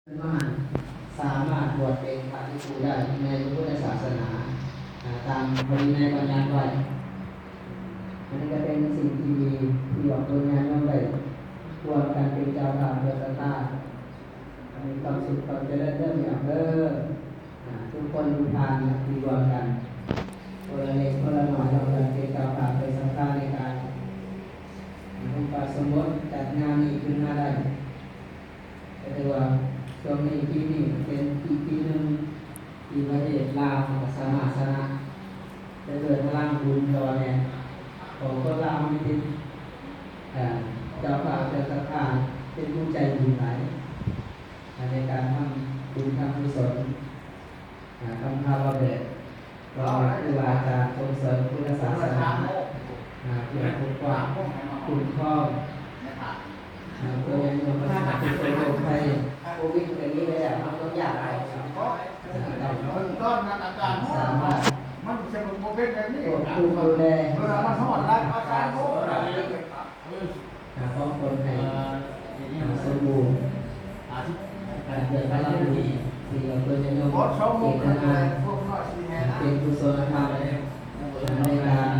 ສາມາດບວດເປັນພະພິກຂຸໄດ້ໃນພະພຸດທະສາສະໜາ ອາ ຕາມພະວິໄນບັນຍັດໄວ້. ອັນນີ້ກໍເປັນສິ່ງທີ່ດີທີ່ອອກຕົນຍາດໂຍມໄດ້ຮ່ວມກັນເປັນເຈົ້າພາບເພື່ອສັດທາ. ອັນນີ້ຄວາມສຸກຄວາມຈະເລີນເດີພີ່ນ້ອງເດີ. ອາ ທຸກຄົນທຸກທ່ານທີ່ຮ່ວມກັນ ຄົນລະເລັກຄົນລະນ້ອຍ ຮ່ວມກັນເປັນເຈົ້າພາບເພື່ອສັດທາໃນການອຸປະສົມບົດຈັດງານນີ້ຂຶ້ນມາໄດ້. ກໍຖືວ່າຊ່ວງນີ້ ປີນີ້ເປັນອີກປີໜຶ່ງທີ່ປະເທດລາວເຮົາກໍສາມາດຊະນະ ໄດ້ດ້ວຍພະລັງບຸນຕໍ່ແໜ້ຂອງຄົນລາວເຮົານີ້ຕິ ເຈົ້າພາບເຈົ້າສັດທາເປັນຜູ້ໃຈບຸນຫຼາຍ ໃນການທຳບຸນທຳກຸສົນ. ອາ ຄຳພາເວົ້າແບບ ກໍຄືວ່າຈາກສົ່ງເສີມພຸດທະສາສະໜາ ອາ ເພື່ອປົກປ້ອງຄຸ້ມຄອງ ອາ ເພື່ອຍັງຍອງພັດທະນາຜູ້ຄົນໂລກໄພ ໂຄວິດກໍມີໄປແລ້ວ ເຮົາຕ້ອງຢາກໃຫ້ ອາ ຕ້ອງ ມັນຕອນນັ້ນອາກາດຮ້ອນ ສາມາດ ມັນຈະບໍ່ເປັນແບບນີ້ ຄວບຄຸມດູແລ ເວລາມັນຮ້ອນຫຼາຍ ອາກາດ ຂອງຄົນໃຫ້ສົມບູນ ການເກີດພະລັງບຸນທີ່ເອົາຕົນຍາດໂຍມເຈດຕະນາເປັນກຸສົນ